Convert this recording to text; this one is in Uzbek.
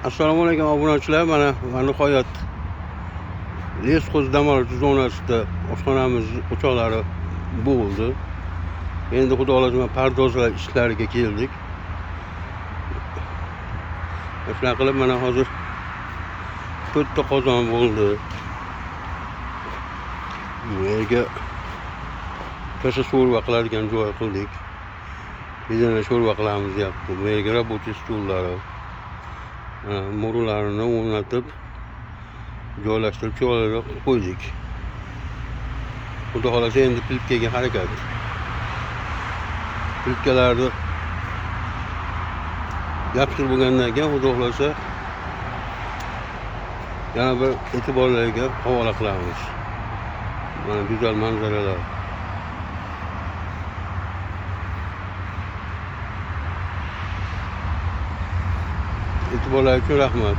Assalomu alaykum obunachilar. Mana va nihoyat Lesxoz dam olish zonasida oshxonamiz o'choqlari bo'ldi. Endi xudo xohlasa mana pardozlar ishlariga keldik. Shunaqa qilib mana hozir 4 ta qozon bo'ldi. Bu yerga kasha sho'rva qiladigan joy qildik. Bizana sho'rva qilamiz deyapti. Bu yerga рабочий stullari, mo'rilarini o'rnatib, joylashtirib chiroyli qo'ydik. Xudo xohlasa endi plitkaga harakat. Plitkalarni yopishtirib bo'lgandan keyin xudo xohlasa yana bir e'tiborlarga havola qilamiz. Mana go'zal manzaralar. E'tiborlar uchun rahmat.